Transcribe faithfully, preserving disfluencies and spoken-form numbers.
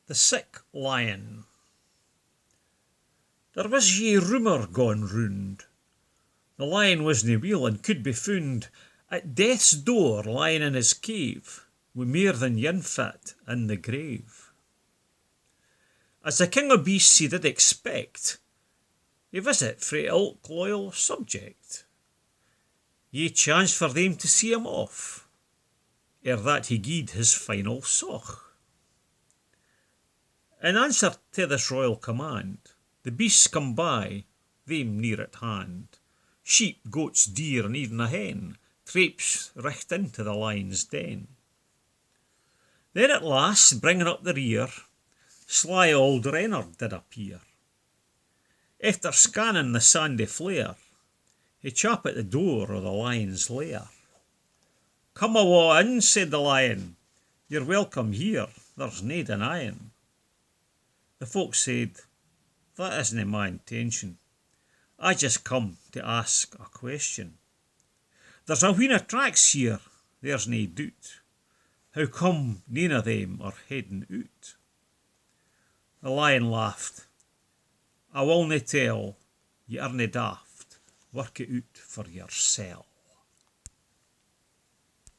The Sick Lion. There wis ye rumour gaun roond. The lion wisna weel and could be foond at death's door, lying in his cave, wi mair than yin fit in the grave. As the king o beasts he did expect, a visit frae ilk loyal subject. Ye chance for them to see him off, ere that he gied his final soch. In answer to this royal command, the beasts come by, them near at hand, sheep, goats, deer, and even a hen, traipse richt into the lion's den. Then at last, bringing up the rear, sly auld Reynard did appear. Efter scanning the sandy flare, he chap at the door o the lion's lair. "Come awa in," said the lion, "ye're welcome here, there's nae denying." The folk said, "That isna my intention, I just come to ask a question. There's a wheen o tracks here, there's nae doot, how come nane o them are heading oot?" The lion laughed. "I will nae tell, ye are nae daft, work it oot for yoursel."